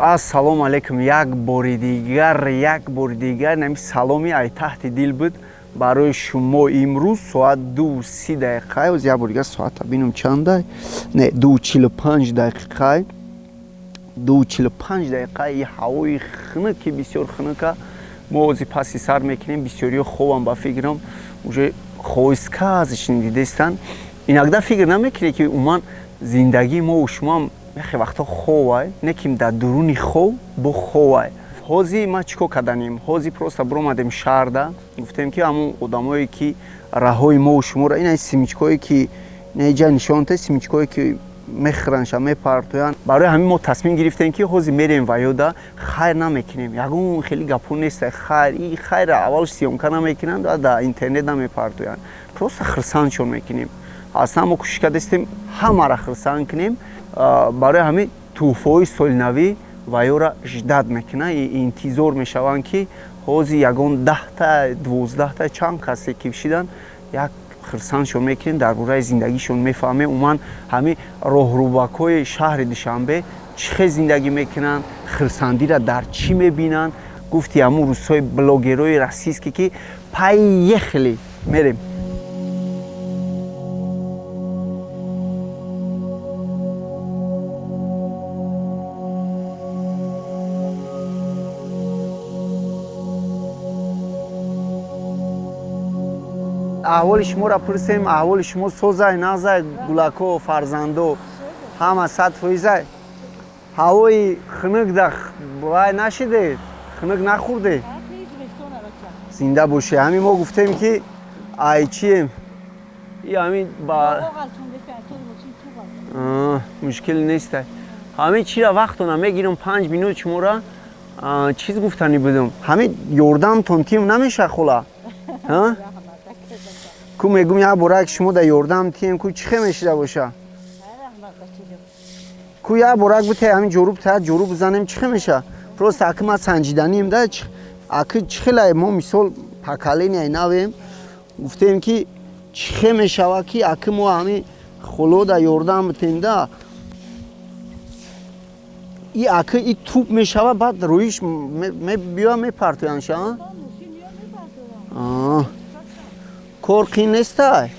Ассалому алайкум. Як бори дигар, як бори дигар нами саломи ай таҳти дил буд барои шумо. Имрӯз соат 2:30 дақиқа, оз як бори дигар соата бинам чандай, не, 2:45 дақиқа, 2:45 дақиқа. И ҳавои хунуки, бисёр хунука. Мо ози паси сар мекунем, бисёриҳо хобам, ба фикрам, уже хоиска азишин дидестанд. Иногда фикр намекунед, ки умуман зиндагии мо шумоам яхе вақтҳо ховай, не ки дар дуруни хов бо ховай. Ҳозир ма чӣ кор карданем? Ҳозир просто биромадем шаҳрда, гуфтем, ки ҳамун одамое, ки раҳои мову шуморо ина семечкое, ки инаҷа нишонте, семечкое, ки мехӯранша, мепартоянд. Барои ҳамин мо тасмим гирифтем, ки ҳозир мерем ва ёда хайр намекунем. Ягон хеле гапҳо неста. Хайр, и хайра аввалш съёмка намекунанд ва дар интернет намепартоянд, просто хирсандшон мекунем. Аслан мо кӯшиш кардастем ҳамаро хирсанд кунем. Барои ҳамин тӯҳфаҳои солинавӣ ва ёра ждать мекунанд, интизор мешаванд, ки ҳозир ягон 10-та, 12-та, чанд касе ки шидан, як хирсандшон мекунем, дар бораи зиндагишон мефаҳмем, умуман ҳамин роҳрубакҳои шаҳри Душанбе чӣ хел зиндагӣ мекунанд, хирсандиро дар чӣ мебинанд. Гуфти ҳамун рӯзҳои блогерҳои российский, ки поехали, мерем. Аҳволи шуморо пурсем. Аҳволи шумо созай, назай, гулако, фарзандо ҳама 100%-ай? Ҳавои хунук да вай нашиде, хунук нахӯрде? Зинда боше. Ҳамин мо гуфтем, ки ай чием, и ҳамин ба мушкил нестай. Ҳамин чира вақтона мегирам, 5 минут шуморо чиз гуфтанӣ будам. Ҳамин ёрдамтон тим намеша, хола? Ку мегум, як бора шумо да ёрдам тием, ку чӣ хел мешида боша? Ку як борак бите, ҳамин ҷоруб та ҷоруб бизанем, чӣ хел меша? Просто аки ма санҷиданим да, аки чӣ хелай. Мо мисол поколенияи навем, гуфтем, ки чӣ хел мешава, ки аки мо ҳамин холо да ёрдам битем да. И аки и туп мешава, баъд рӯиш биёя мепартоянша. Кор қин нестай?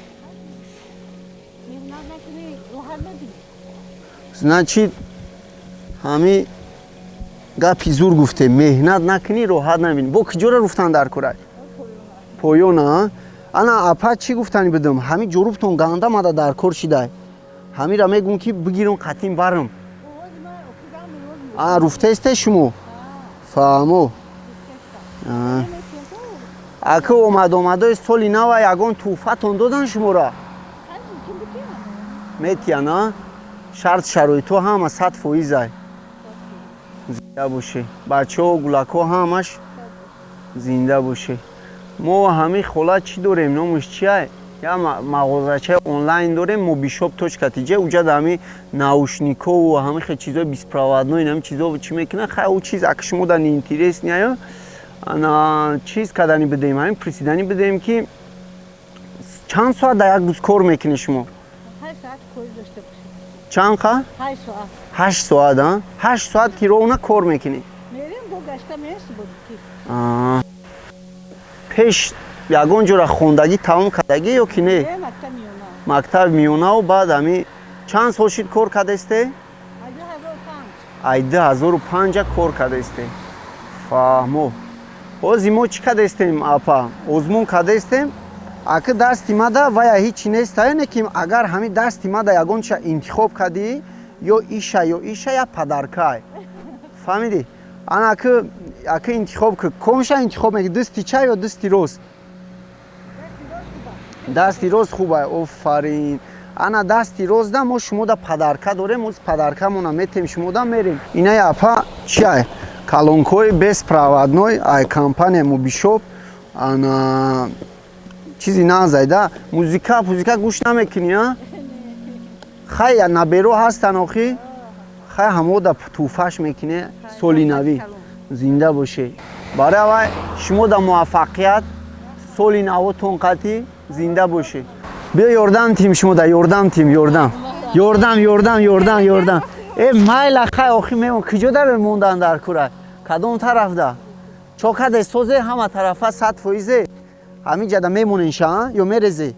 Значит, ҳами гапи зур гуфтем: меҳнат накунӣ, роҳат намебинӣ. Бо киҷора руфтан дар курай поёна. Ана, апа, чӣ гуфтанӣ будам? Ҳами ҷорубтон ганда мада дар кор шидай. Ҳамира мегӯм, ки бигирам, қатин барам. А руфтесте шумо, фаҳмо. Ака, омад омадои соли нава ягон тӯҳфатон додан шуморо? Метиян, а шарт шароитҳо ҳама 100%-ай? Зинда бошӣ, бачаҳо, гулакҳо ҳамаш зинда бошӣ. Мо ҳамин хола чӣ дорем, номаш чиай, як мағозачаи онлайн дорем, mobishop.tj. Уҷа да ҳамин наушникову ҳамин хел чизои беспроводной, ҳамин чизо чӣ мекунанд. Хай, ӯ чиз ака шумо да неинтерес неаю. Ана, чиз кардани бидем, ҳамин присидани бидем, ки чанд соат дар як рӯз кор мекунед шумо? Чанд қа? 8 соат? А, 8 соат ки ровно кор мекунӣ? Пеш ягон ҷора хондагӣ тамом кардагӣ ё ки не? Мактаби миёнаву баъд ҳамин чанд сол шид кор кардасте? Ай 2005-а кор кардасте, фаҳмо. Ҳозир мо чӣ кардастем, апа? Озмун кардастем. Аки дасти мада вая ҳичи неста, не ки агар ҳамин дасти мада ягон ча интихоб кардӣ, ё иша, ё иша, я подаркай, фаҳмидӣ? Ана, аки интихоб ки комша интихоб мекунӣ, дасти ча ё дасти рост? Дасти рост хубай, офарин. Ана, дасти ростда мо шумода подарка дорем, оз подаркамона метем шумода, мерем. Инаи, апа, чиай, колонкои беспроводной ай компания Мобишоп. Ана, чизи назайда, музика пузика гӯш намекунӣ? А хай, наберо ҳастан охи, хай, ҳамода тӯҳфаш мекунӣ соли навӣ. Зинда бошед. Барои аввай шумо да муваффақият, соли навотон қатӣ зинда бошед. Биё, ёрдам тим шумо да, ёрдам тим, ёрдам, ёрдам, ёрдам, ёрдам, ёрдам. Э, майла, хай, охи мемон. Киҷо дар мондан дар кура? Кадом тарафда? Чокаде созе ҳама тарафа 100%. Ҳамин ҷада мемонен ша ё мерезе?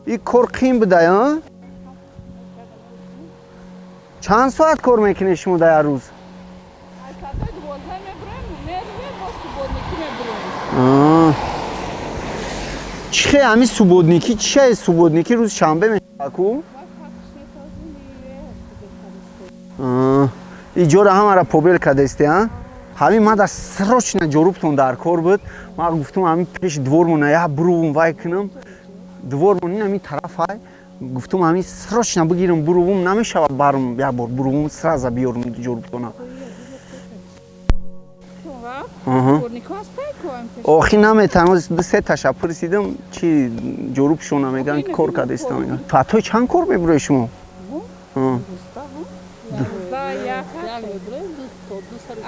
И кор қин будай, а? Чанд соат кор мекунед шумо дар як рӯз? Соатҳои 12 мебурем, меравем, бо субботникӣ мебурем. Чӣ хе ҳамин субботникӣ чия? Субботникӣ рӯзи шанбе мешавад ку? Иҷора ҳамаро побел кардасте, а? Ҳамин мада срочно ҷорубтон дар кор буд. Ман гуфтам, ҳамин пеши двормона як бурувум, вай кунам. Двормон ин ҳамин тараф ай. Гуфтам, ҳамин срочно бигирам, бурувум, намешавад, барм як бор бурувум, сразу биёрам ҷорубтона. Охи наметавонам, ду се таша пурсидам, чи ҷорубшона мегӯянд, кор кардастам. Мегӯянд, соатҳои чанд кор мебурои шумо?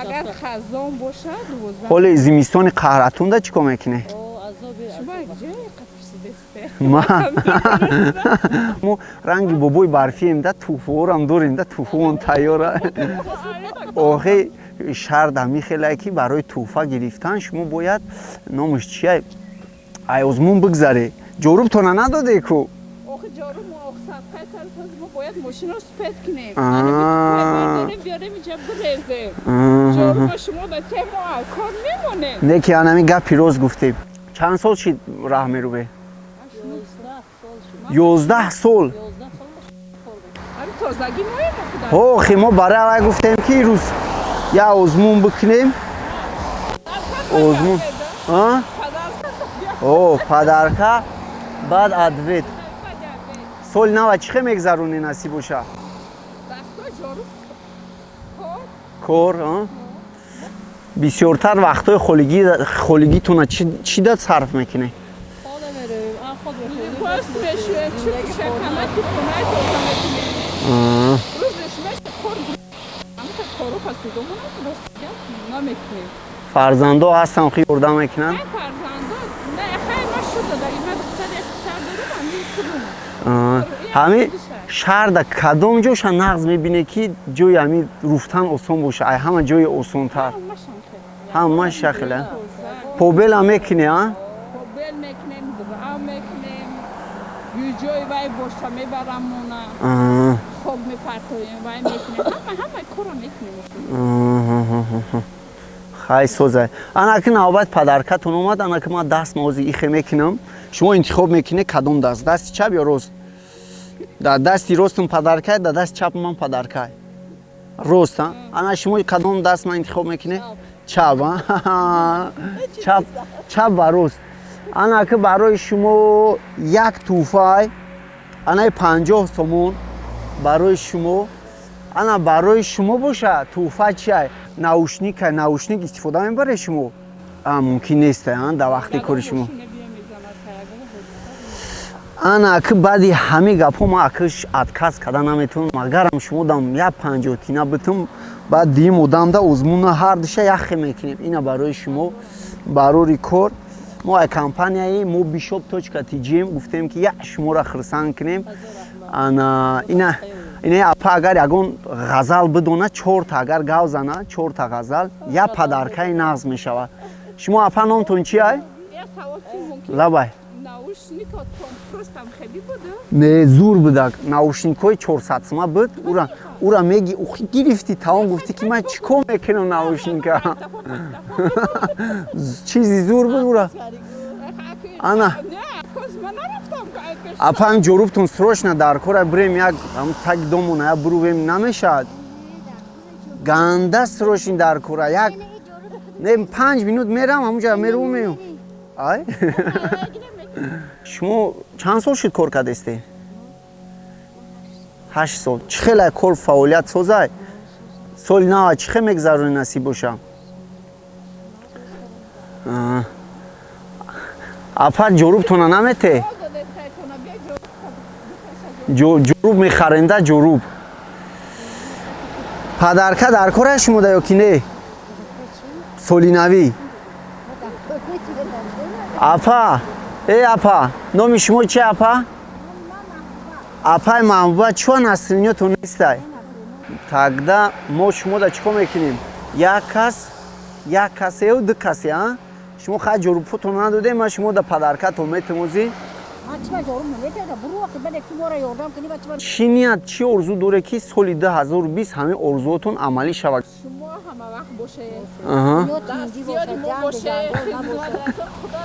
Агар хазон бошад, 12. Ҳоли зимистони қаҳратунда чӣ кор мекунӣ? Шумо ҷое қапишидесте? Мо ранги бобои барфием да, тӯҳфаорам дорем да, тӯҳфаон тайёра. Охи шарт ҳамин хелае, ки барои тӯҳфа гирифтан шумо бояд, номаш чия, ай озмун бигзаре. Ҷорубтона надоде ку? Охи ҷоруб мо садқаи сар, мо бояд мошинро супет кунем, биёрем инҷа, бирезем. Ҷоруба шумо да темо кор мемонем. Не, ки анами гапи рост гуфтем. Чанд сол шид раҳ меруве? 11 сол. Тозагӣ моем. Охи мо барои аввал гуфтем, ки рӯз як озмун бикунем, озмун. О, подарка, баъд ответ. Соли нава чӣ хел мегзаронӣ, насиб боша? Кор бисёртар. Вақтҳои холигитона чӣ да сарф мекунед? Хона меравем, худ. Либос мешӯем, чӣ пӯшаканаки хонаи тоза мекунем. Рӯзеш меша кор, ҳамата кору пасудомона рост гап намекунем. Фарзандо ҳастам, хи ёрдам мекунанд? Не, фарзандо не, хай, ма шуда даги, ма духтар, як писар дорам, ҳамин худум. Ҳамин шаҳрда кадом ҷоша нағз мебине, ки ҷои ҳамин руфтан осон боша, ай ҳама ҷои осонтар? Ҳамаша хеле побела мекуне, а? Побел мекунем, дра мекунем, ҷои вай боша мебарамона, хок мепартоем, вай мекунем, ҳама ҳама кора мекунем. Хай, соза. Анаки навбат подаркатон омад. Анаки ман даст маози ихе мекунам, шумо интихоб мекунед кадом даст, дасти чап ё рост. Дар дасти ростум подаркай, дар дасти чап ман подаркай. Рост, а? Ана шумо кадом даст ман интихоб мекунед? Чап, чап, чап ва рост. Анаки барои шумо як тӯҳфай, анаи 50 сомон барои шумо. Ана барои шумо боша тӯҳфа чиай? Наушника. Наушник истифода мебаред шумо? Мумкин нест дар вақти кори шумо. Ана аки баъди ҳамин гапҳо ман аки отказ карда наметавонам. Агарам шумо дам як панҷоҳтина битум, баъд дуюм одамда озмуна ҳар душа яхе мекунем. Ина барои шумо, барори кор. Мо ай компанияи mobishop tj гуфтем, ки як шуморо хурсанд кунем. Ана ина апа агар ягон ғазал бидона, чорта агар гав зана, чорта ғазал, як подаркаи нағз мешавад. Шумо, апа, номтон чи ай? Лабай. Не, зур будак. Наушникҳои 400 сума буд. Ура меги гирифтӣ, тамом, гуфтӣ, ки ман чӣ кор мекунам наушника. Чизи зур буд ура. Ана апа, ҳам ҷорубтон срочно дар кора, бирем як таги домона як бурувем, намешавад? Ганда срочно дар кора, як не, 5 минут мерам, ҳамунҷа мераву меюм. Ай, шумо чанд сол шуд кор кардесте? 8 сол. Чӣ хеле кор, фаъолият созай? Соли нава чӣ хел мегзаронӣ, насиб боша? Апа, ҷорубтона намете? Ҷоруб мехаренда, ҷоруб. Подарка дар кора шумода ё ки не? Соли навӣ, апа. Э, апа, номи шумо чи, апа? Апай Маҳбуба, чӣ настроениятон нестай? Тогда мо шумо да чӣ кор мекунем? Як кас, як касею ду касе, а? Шумо хай ҷорубпутон надодем, ман шумо да подаркатон метимозӣ. Чӣ ният, чӣ орзу доре, ки соли 2020 ҳамин орзуотон амалӣ шавад? Шумо ҳама вақт бошед, дастёри мо бошед, худо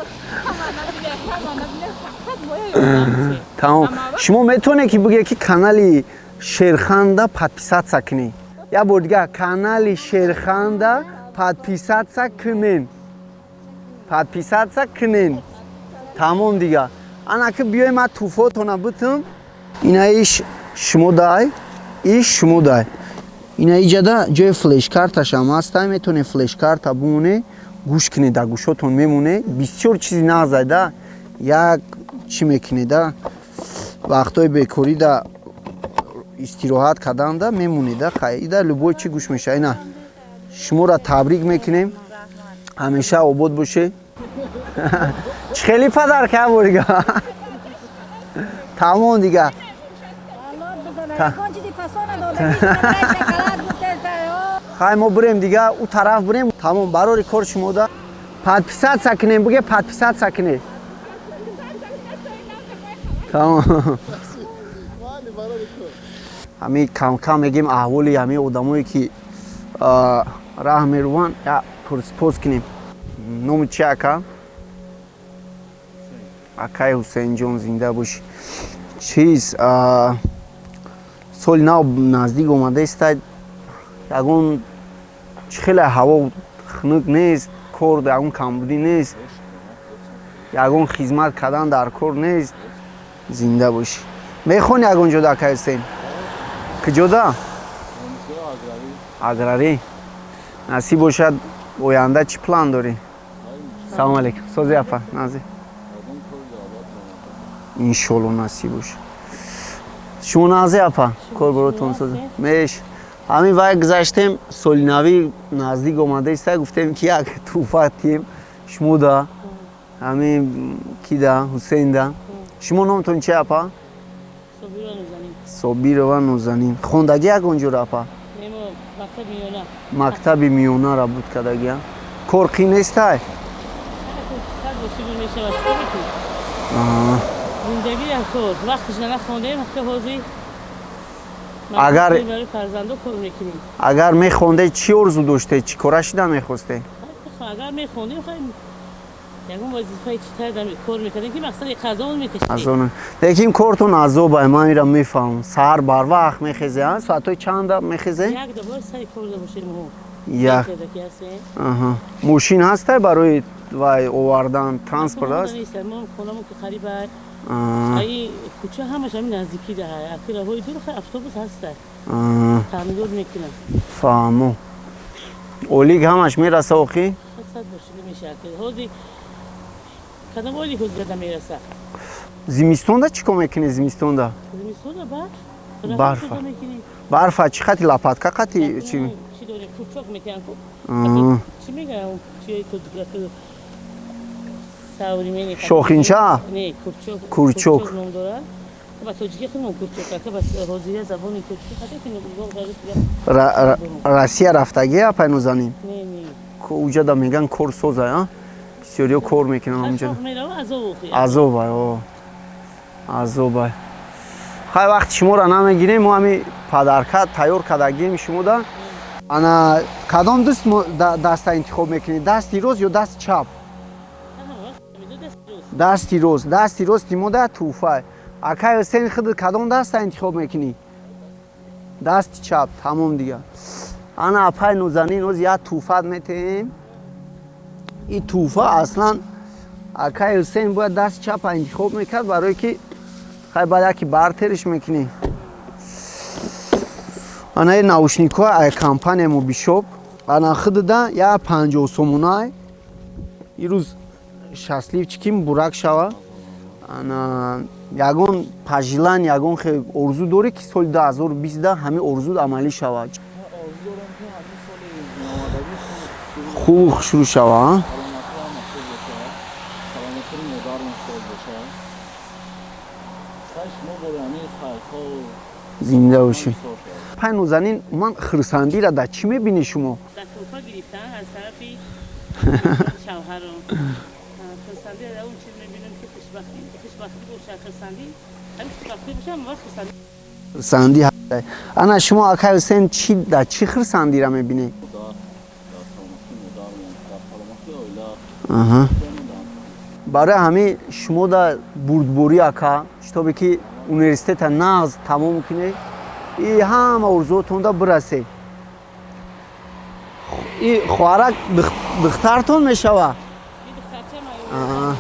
ҳама набинад, ҳама набинад, фақат моя ёрдам. Тамом. Шумо метавонед, ки бигӯед, ки канали Шерханда подписаться кунед. Як бор дигар: канали Шерханда подписаться кунен, подписаться кунен. Тамом дига. Ана ки биёй, ман тӯҳфаотона бутум. Ина иш шумо дай, иш шумо дай. Ина иҷада ҷои флешкарташам ҳастай, метавонед флешкарта бумоне, гӯш кунед, дар гӯшотон мемоне. Бисёр чизи нағзай да, як чӣ мекунеда, вақтҳои бекорӣ да, истироҳат карданда мемонеда. Хай, ида любой чӣ гӯш меша. Ина шуморо табрик мекунем, ҳамеша обод боше. Чӣ хеле подарка борига. Тамом дига. Ягон чизи фасона додагӣ, шоколад гуфтеста. Хай, мо бирем дига, ӯ тараф бирем. Тамом, барори кор шумо да. Подписаться кунем, буге, подписаться кунем. Тамом. Ҳамин камкам мегем, аҳволи ҳамин одамое, ки раҳ меруванд, я пурспос кунем. Номи чи, ака? Акаи Ҳусейнҷон, зинда бошӣ. Чиз, соли нав наздик омадаиста, ягон чӣ хеле ҳаво хунук нест, кор ягон камбудӣ нест, ягон хизмат кардан дар кор нест. Зинда бошӣ. Мехони ягон ҷода, акаи Ҳусейн? Куҷода? Аграрӣ. Насиб бошад. Оянда чӣ план дорӣ? Салому алейкум. Сози, апа, нази. Иншолло, насиб бошад. Шумо нази, апа? Кор боротон соза меш. Ҳамин вай гузаштем, соли навӣ наздик омадаиста, гуфтем, ки як тӯҳфа тием шумо да, ҳамин кида, Ҳусейнда. Шумо номтон чи, апа? Собирова Нозанин. Хондагӣ ягон ҷора, апа? Мактаби миёнара буд кардагия. Кор қин нестай? Зиндагӣ як кор, вақташ нахондем, ҳозир Агар барои фарзандо кор мекунем. Агар мехонде, чӣ орзу доште, чӣ кора шида мехосте? Агар мехондем, ягон вазифаи читар кор мекардем, ки мақсади қазон мекашидем. Азон. Лекин кортон азобай, ман ира мефаҳмам. Саҳар барвақт мехезе, а соатҳои чанда мехезе? Як дабор сари кор бошем. Як. Аҳа. Мошин ҳастай барои вай овардан, транспорт аст? Мо хонамон ки қариб ай кӯча, ҳамаш ҳамин наздикӣ да, аки роҳҳои дур хай автобус ҳаста, таъмирот мекунам. Фаҳмо. Олик ҳамаш мераса охи? Сад бошида мешавад. Ҳозир кадом олик ҳозир мераса? Зимистонда чӣ кор мекунӣ, зимистонда? Зимистонда барф. Барфа. Барфа чӣ қати, лопатка қати чӣ? Чӣ дорем, курчок мекунам. Чӣ мегӯям, чӣ современный. Шохинча? Не, курчок. Курчок. Ном дорад. Ба тоҷикӣ худмон курчок, ака, ба ҳозирия забони тоҷикӣ хата ки. Россия рафтагӣ, апай Нозанин? Не, не. Уҷада меган корсоза, а бисёриё кор мекунанд ҳамҷода. Азобай, о, азобай. Хай, вақти шуморо намегирем, мо ҳами подарка тайёр кардагием шумода. Ана кадом дӯст даста интихоб мекунед, дасти рост ё дасти чап? Дасти рост. Дасти рости мо да тӯҳфа. Акай Ҳусейн, худ кадом даста интихоб мекунӣ? Дасти чап. Тамом дига. Ана, апай Нозанин, оз як тӯҳфат метеҳем. Ин тӯҳфа аслан акай Ҳусейн бояд дасти чапа интихоб мекард, барое ки хай баъд яки бартериш мекунӣ. Ана ин наушникҳо ай компания Мобишоп. Ана худда як 50 сомонай. Ирӯз счастливчики муборак шава. Ана ягон пожелание, ягон хе орзу дорӣ, ки соли 2020 ҳамин орзу амалӣ шавад? Хуб шурӯъ шава, а? Саломатии модарам шод бошад. Хай, шумо бори ҳамин хайрхоҳ. Зинда бошед. Пай Нозанин, ман хурсандиро дар чӣ мебинӣ шумо? Дар тӯҳфа гирифтан аз тарафи шавҳарам. Хурсандӣ дар он чиз мебинам, ки хушбахтӣ бошад, хурсандӣ, ҳамин хушбахтӣ бошад, ҳама вақт хурсандӣ. Хурсандӣ. Ана шумо, акай Ҳусен, чӣ дар чӣ хурсандиро мебинед? Дар саломатии модармон, дар саломатии оила. Барои ҳамин шумо да бурдборӣ, ака, шитобе ки университета нағз тамом кунед и ҳама орзуотонда бирасед. И хоҳарак духтартон мешава? Ин духтарчам.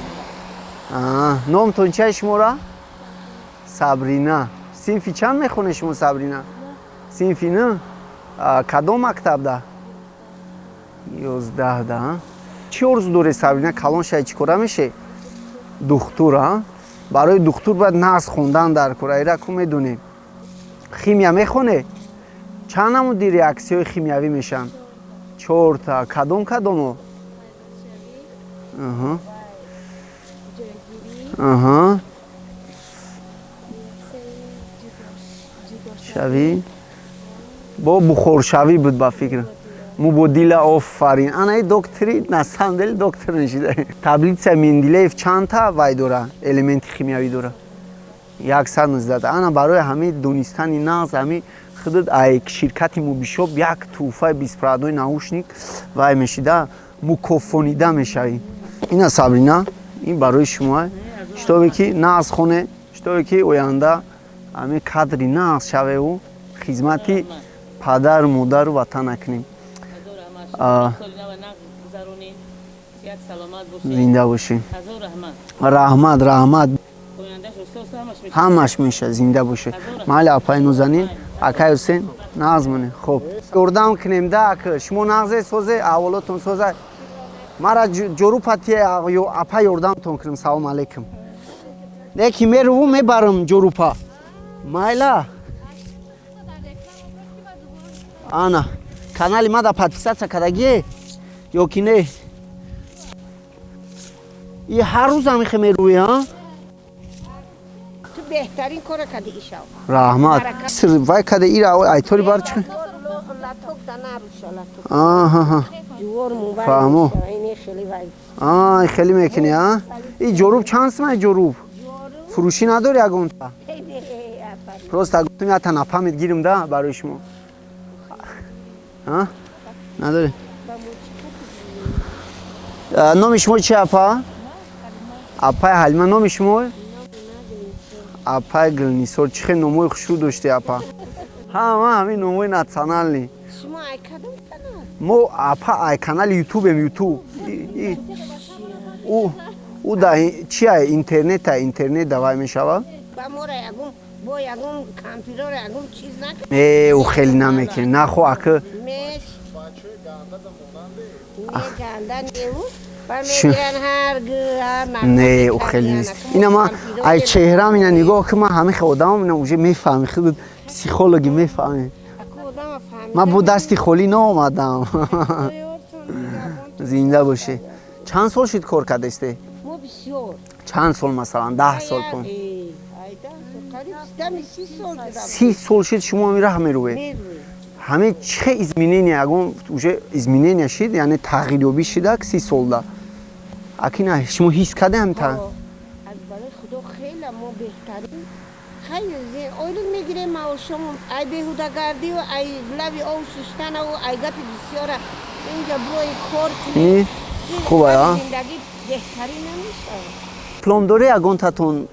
Номтон чия шумора? Сабрина. Синфи чанд мехонед шумо, Сабрина? Синфи н? Кадом мактабда? 11-да. Чӣ орзу доред, Сабрина, калон шавед, чӣ кора мешед? Духтур? А барои духтур бояд нағз хондан дар кор, айра ку медонем. Химия мехонед? Чанд намуди реаксияҳои химиявӣ мешаванд? Чорта. Кадом кадомо? Аҳа. Аҳа. Шавӣ бо бухоршавӣ буд, ба фикр, мубодила. Офарин, анаи доктори, на самом деле доктор мешида. Таблица Менделеев чандта вай дора, элементи химиявӣ дора? 119. Ана барои ҳамин донистани нағз ҳами худат ай ширкати Мобишоп як тӯҳфаи беспроводной наушник вай мешида, мукофонида мешавӣ. Ина, Сабрина, ин барои шумо, шитобе ки нағз хоне, шитобе ки оянда ҳамин кадри нағз шавеву хизмати падару модару ватан накунем. Ҳазор раҳмат. А. Соли нава нағз гузаронед, сиҳат саломат бошед. Зинда бошед. Ҳазор раҳмат. Раҳмат, раҳмат. Ояндаш оста оста ҳамаш мешавад. Ҳамаш меша, зинда бошед. Майли, апай Нозанин, акай Ҳусен, нағз монед. Хуб, ёрдам кунем да, ак шумо нағзе, созе, аҳволотон соза. Мара ҷорупа тия ё апа ёрдамтон кунем. Салом алейкум. Не ки меруву мебарам ҷорупа, майла. Ана канали мада подписаться кардагие ё ки не? И ҳар рӯз ҳамихе мерӯӣ, а? Ту беҳтарин кора кардӣ ишав. Раҳмат. Сир вай каде ира айтори бар чӣ? Латок да наруша, латок. Аҳа. Ҷувор мувай. Фаҳмо. Ини хеле вай. Ай, хеле мекунӣ, а? И ҷоруб чанд сум? Ай ҷоруб фурӯшӣ надори ягонта? Просто гуфтам, ята напамид гирим да барои шумо. А надори? Номи шумо чи, апа? Апаи Ҳалима. Номи шумо? Апаи Гулнисор. Чӣ хел номҳои хушрӯ дошти, апа, ҳама ҳамин номҳои национальный. Шумо ай кадом канал? Мо, апа, ай канали Ютубем, Ютуб. Ӯ да чи ай интернета, интернет давай мешава. Ба мора ягон бо ягон компютер, ягон чиз накард. Э, ӯ хеле намекунӣ, нахо, ака. Меш. Не ганда неву. Ба мегиран ҳар ҳар. Не, ӯ хеле нест. Ина ма ай чеҳрам ина нигоҳ ки, ман ҳамин хел одамам, ина уже мефаҳми, худат психологи, мефаҳми. Ман бо дасти холӣ наомадам. Зинда бошӣ. Чанд сол шуд кор кардасте? Мо бисёр. Чанд сол, масалан, 10 сол, пон? Ай, 10 сол, қариб дами 30 сол шудам. 30 сол шуд шумо ҳамин раҳ мерӯед? Мерӯем. Ҳамин чӣ хел изменения, ягон уже изменения шид, яъне тағйирёбӣ шида 30 солда? Акина шумо ҳис карда ҳамин Аз барои Худо хеле мо беҳтарин. Хайр, ойлик мегирем, маошомон, ай беҳудагардию, ай лави ов шуштанаву, ай гапи бисёра инҷа брои кор кунем. Хуб, а? Зиндагӣ беҳтарин намешавад. Диплом доре ягонтатон?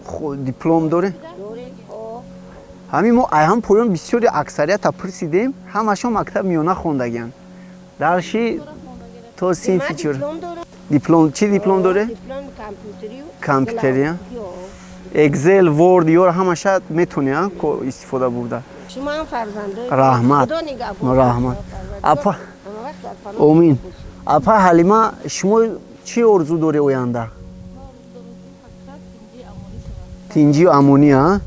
Диплом доре? Дорем, о. Ҳамин мо ай ҳам поён бисёри аксарията пурсидем, ҳамашон мактаб миёна хондагианд, дарши то синфи Ман чор. диплом дорам. Диплом чӣ диплом доре? Диплом компютерию. Компютерия? Ё. Excel, Word ёро ҳамаша метавонӣ, а, истифода бурда? Шумо ҳам фарзандои Раҳмат. Худо нигаҳбон. Раҳмат, апа. Ҳама вақт дар паноҳ Омин. бошед. Апа Ҳалима, шумо чӣ орзу дорӣ оянда? Тинҷию амонӣ, а?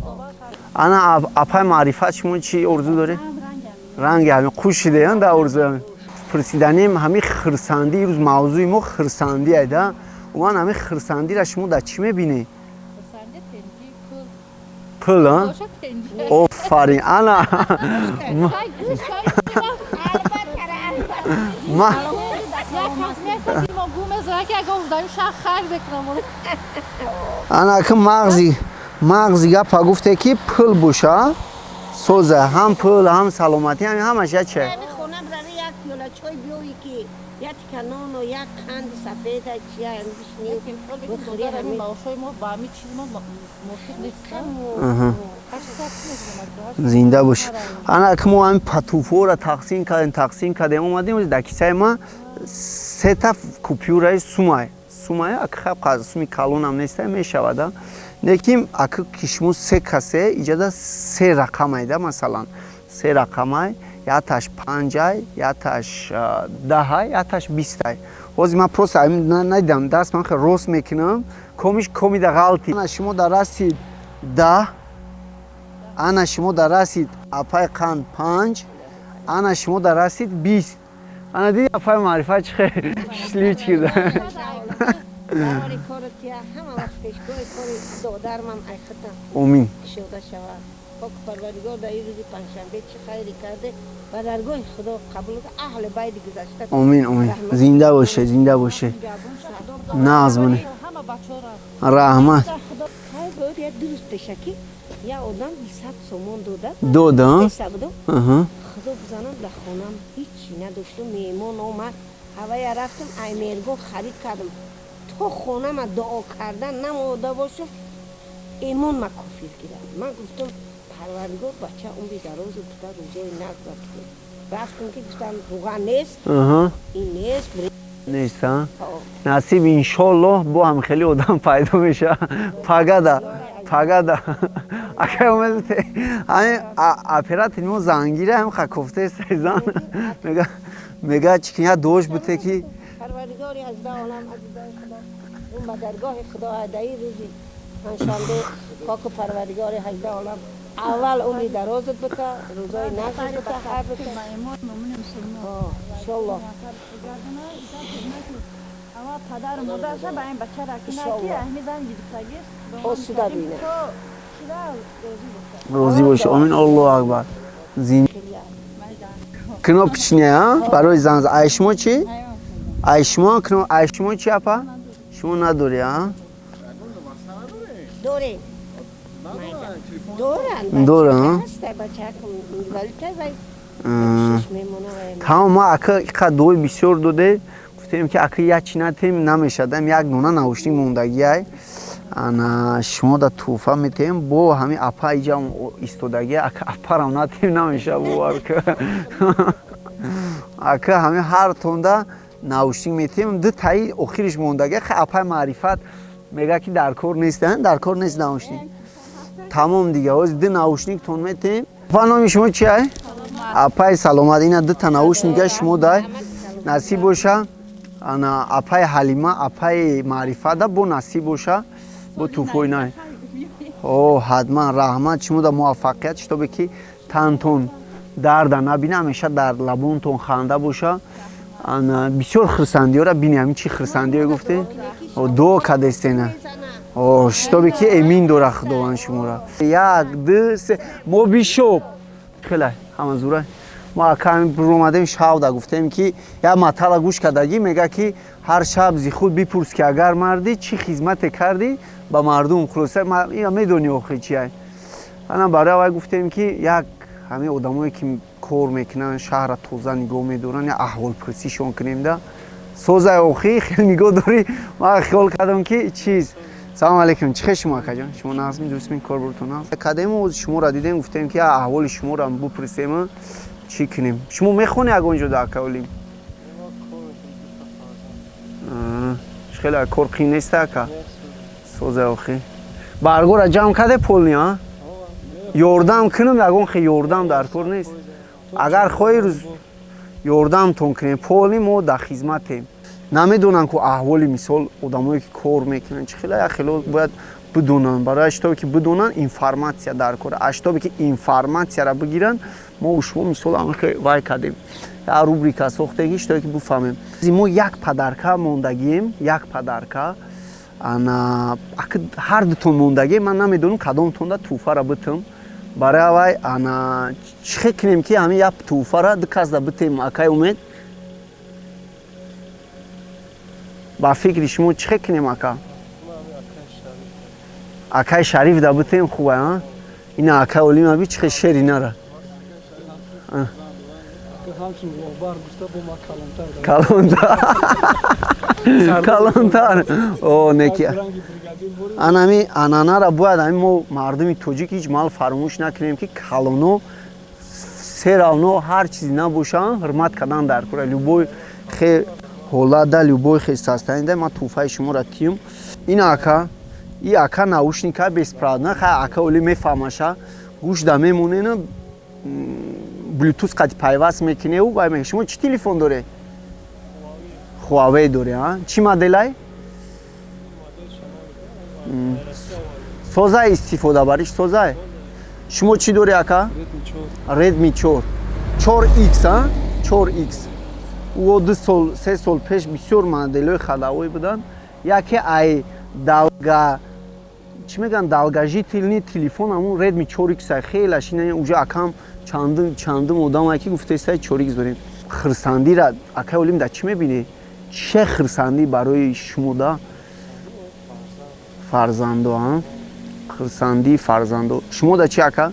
Ана апаи Маърифат, шумо чӣ орзу доред? Ранги ҳамин қуш шидаян дар орзу. Ҳамин пурсиданем, ҳамин хирсандӣ, имрӯз мавзӯи мо хирсандӣ айда. Умуман, ҳамин хирсандиро шумо дар чӣ мебинед? Пул, а? Офарин, ана. Ма ана ки мағзи гапа гуфте ки пул боша, соза, ҳам пул, ҳам саломатӣ, ҳамаш я че. Хона барои як пиёла чой биёӣ ки як тика нону як қанди сафеда чия бишнӣ. Зинда бош. Ана ки мо ҳамин патуфора тақсим кардем, омадем дар кисаи ма сета купюраи сумай. Сумай ак хаб суми калонам неста мешавад. Лекин ак ки шумо се касе иҷода се рақамай да, масалан се рақамай, яташ 5, яташ 10, яташ 20. Ҳозир ман просто надидам, даст ман хеле рост мекунам, комиш комида ғалти. Ана шумо дар расид 10, ана шумо дар расид апай қанд 5, ана шумо дар расид 20. Ана диди апай маърифат чӣ хел шишлич кирда. Ҳама вақт пешгоҳи кори додармам айхатам. Омин. Кушода шавад. Пок Парвардигор дар ин рӯзи панҷшанбе чӣ хайре карде, ба даргоҳи Худо қабул кунад, аҳли байти гузашта. Омин, омин. Зинда боше, зинда боше. Нағз бунед. Раҳмат. Хайр буд, як дуруст пеша ки як одам 200 сомон дода. Дода? Худо бизанам дар хонам ҳичи надоштум, меҳмон омад, ҳавая рафтам, аймергоҳ харид кардам. То хонама дуо кардан намода бошам, имон ма кофир гирад. Ман гуфтам Парвардигор бача умри дарозу бута рӯзои нағз кунад. Рафтам ки гуфтам руған нест, ин нест, нест, а? Насиб иншоллоҳ бо ҳам хеле одам пайдо мешавад. Пагада, пагада. Акай омед ҳамин оператори мо зангира ҳам ха кофтаи зан мега чӣ киня дош буте ки Парвардигори аз олам азизои Худо, он ба даргоҳи Худо дар ин рӯзи панҷшанбе поку Парвардигори ҳажда олам аввал умри дарозат бута, рӯзои нағзат бута, хайр бута. Иншоллоҳ. Падару модарша ба ин бача ракина ки ҳамин зан гирифтагист. Осуда бина. Розӣ бош. Омин. Аллоҳу акбар. Кнопочне, а? Барои зан. Ай шумо чӣ? Ай шумо кно, ай шумо чӣ апа? Шумо надорӣ, а? Дорем. Дорам. Тамом, ма ака иқа дуои бисёр доде, гуфтем ки ака як чи натем намешадам, як дона наушник мондагиай. Ана шумо да тӯҳфа метем, бо ҳамин апа иҷа истодагия, ака апарам натем намеша, бовар ка. Ака ҳамин ҳар тонда наушник метем, ду таи охириш мондагия, хай апаи маърифат мега ки дар кор нест, дар кор нест наушник. Тамом дига, ҳозир ду наушник тон метем. Апа номи шумо чи ай? Апаи саломат, ина ду та наушника шумо дай. Насиб боша. Ана апаи Ҳалима, апаи маърифата бо насиб боша. Бо тӯҳфои най. О, ҳатман раҳмат шумо да муваффақият, шитобе ки тантон дарда набина, ҳамеша дар лабонтон ханда боша. Ана бисёр хурсандиёра бини, ҳамин чӣ хурсандиё гуфте? Дуо кадестена. О, шитобе ки эмин дора Худованд шуморо. 1 2 3 мо бишоп. Хеле ҳама зура. Мо ака омадем шавда гуфтем ки як матала гӯш кардагӣ мега ки ҳар шаб зи худ бипурс ки агар мардӣ чӣ хизмате кардӣ ба мардум. Хулоса ина медонӣ охир чи ай. Ана барои аввал гуфтем ки як ҳамин одамое ки кор мекунанд, шаҳрра тоза нигоҳ медоранд, як аҳволпурсишон кунем да. Созай охи хеле нигоҳ дорӣ. Ман хиёл кардам ки чиз. Салом алейкум. Чӣ хел шумо акаҷон? Шумо нағзми, дурустми, кор буртон нағз? Кадем шуморо дидем, гуфтем ки аҳволи шуморо бупурсем, чӣ кунем? Шумо мехонед ягон ҷо да ака Олим? Хеле кор қин нест ака? Созай охи. Баргора ҷамъ карде полни, а? Ёрдам кунам, ягон хел ёрдам дар кор нест. Агар хоҳӣ рӯз ёрдамтон кунем, полни мо дар хизматем. Намедонанд ку аҳволи мисол одамое ки кор мекунанд чӣ хела, як хело бояд бидонанд. Барои шитобе ки бидонанд информатсия дар кор. Аз шитобе ки информатсияро бигиранд, мо шумо мисол ҳамин вай кардем. Як рубрика сохтем, шитобе ки бифаҳмем. Мо як падарка мондагием, як падарка. Ана ҳар дутон мондагӣ, ман намедонам кадомтонда тӯҳфара битам. Барои авай ана чӣ кунем ки ҳамин як тӯҳфара ду касда битем, акай Умед? Ба фикри шумо чӣ кунем, ака? Акай Шариф да битем хуба, а? Ина акай Олим аби чӣ шери нара. Калонтар. Калонтар. О, неки. Анами ананара бояд ами мо мардуми тоҷик ҳеҷ мал фаромӯш накунем, ки калоно все равно ҳар чизе набошанд, ҳурмат кардан дар кора. Любой хе ҳолат да, любой хе состояние ман тӯҳфаи шуморо тиюм. Ин ака, и ака наушника беспроводна, хай ака Оли мефаҳмаша, гӯш да мемонена, блютуз қати пайваст мекуневу вай мега. Шумо чӣ телефон доре? Хуавей доре, а? Чӣ моделай? Созай истифодабариш созай? Шумо чӣ дори, ака? Redmi 4. 4X, а? 4X. Ӯ 2 сол, 3 сол пеш бисёр моделҳои ходовой буданд. Яке ай долго чӣ мегӯянд, долгожительный телефон ҳамун Redmi 4X. Хелаш ина уже акам чандум чандум одамае ки гуфтаистай 4X дорем. Хирсандира, акай Олим, да чӣ мебинӣ? Че хирсандӣ барои шумо да? Фарзандо, а? Хирсандии фарзандо. Шумо да чӣ, ака?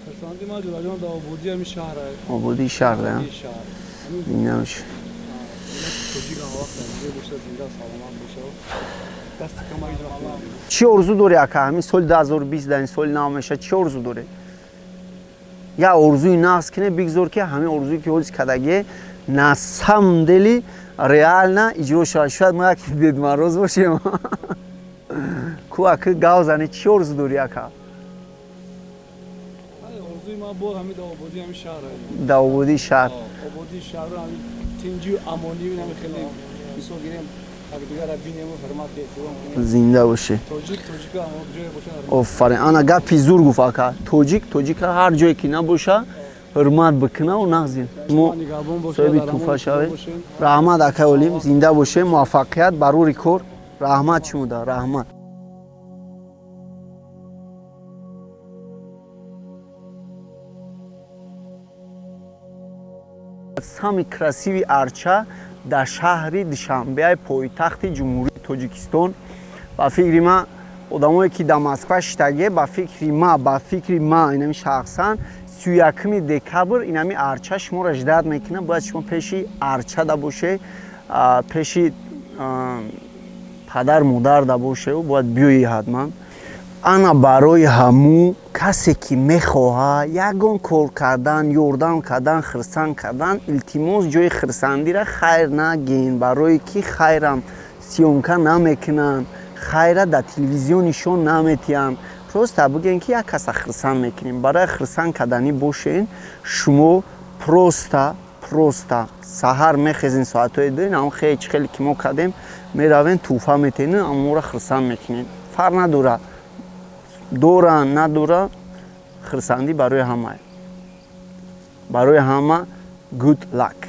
Хирсандӣ ман ҷураҷон да ободии ҳамин шаҳр. Ободии шаҳр, а? Зинда. Тоҷик ҳам вақт боша, зинда саломат боша. Дасти кама ҳеҷ вақт намегирад. Чӣ орзу дорӣ, ака? Ҳамин соли 2020 дар ин соли нав мешавад, чӣ орзу дорӣ? Як орзуи нағз кине, бигзор ки ҳамин орзуе ки ҳозир кардагие на самом деле реально иҷро шавад. Шояд мо яке Дед Мороз бошем ку. Ака, гав зане, чӣ орзу дорӣ, ака? Орзуи ман бо ҳамин да ободии ҳамин шаҳр. Да ободии шаҳр. Ободии шаҳр, ҳамин тинҷию амонию, ҳамин хеле мисол гирем, якдигарро бинему ҳурмат эҳтиром кунем. Зинда бошӣ. Тоҷик тоҷика ҳам ҷое боша. Офарин, ана гапи зур гуфт ака. Тоҷик тоҷика ҳар ҷое ки набоша, ҳурмат бикунаву нағзин. Мо нигаҳбон боша. Соҳиби тӯҳфа шавед. Раҳмат, акай Олим, зинда бошед, муваффақият барори кор. Раҳмат шумода, раҳмат. Самый красивый арча дар шаҳри Душанбеи пойтахти Ҷумҳурии Тоҷикистон. Ба фикри ман, одамое ки дар Москва шитагие, ба фикри ма инами шахсан, 31 декабр инами арча шуморо ждать мекунад. Бояд шумо пеши арчада боше, пеши падар модарда бошеву бояд биёӣ ҳатман. Ана барои ҳамӯ касе ки мехоҳад ягон кор кардан, ёрдам кардан, хирсанд кардан, илтимос, ҷои хирсандира хайр нагин, барое ки хайрам съёмка намекунанд, хайра дар телевизион нишон наметиҳанд. Просто бигӯем ки як каса хирсанд мекунем. Барои хирсанд карданӣ бошен, шумо просто саҳар мехезен соатҳои 2, ам хе чӣ хеле ки мо кардем, меравем, тӯҳфа метенем, аморо хирсанд мекунем. Фарқ надорад, дора надора, хирсандӣ барои ҳама, барои ҳама. Good luck.